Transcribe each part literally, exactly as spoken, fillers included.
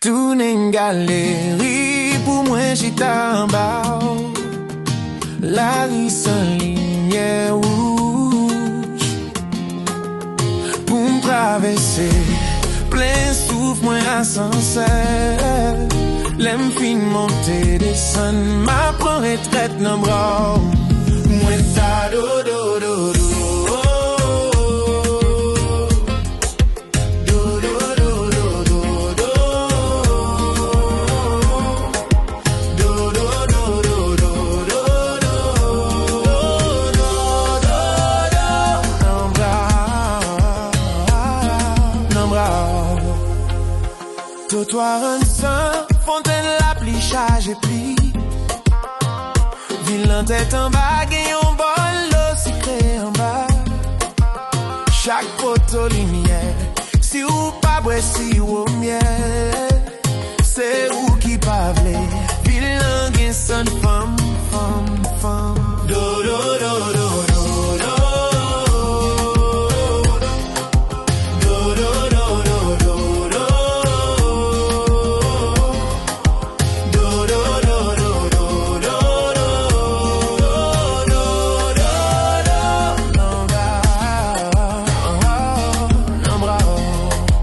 Tounen galeri pou mwen chita anba w. Lari san limyè wouj. Pou m travèse plen souf mwen asansè. Lè m fin monte desann, m ap pran retrèt nan bra w. Mwen ta do do do do. Twotwa rann san, fontenn lapli chaje pli. Vil nan tèt anba, gen yon bòl dlo sikre anba. Chak poto limyè, si w pa bwè siwo myèl, se ou ki pa vle. Vil nan gen san fanm, fanm, fanm. Do, do, do, do, do, do.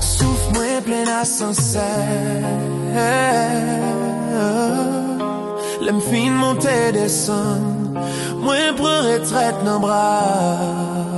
Souf mwen plen asansè. Lè m fin monte desann, mwen pran retrèt nan bra.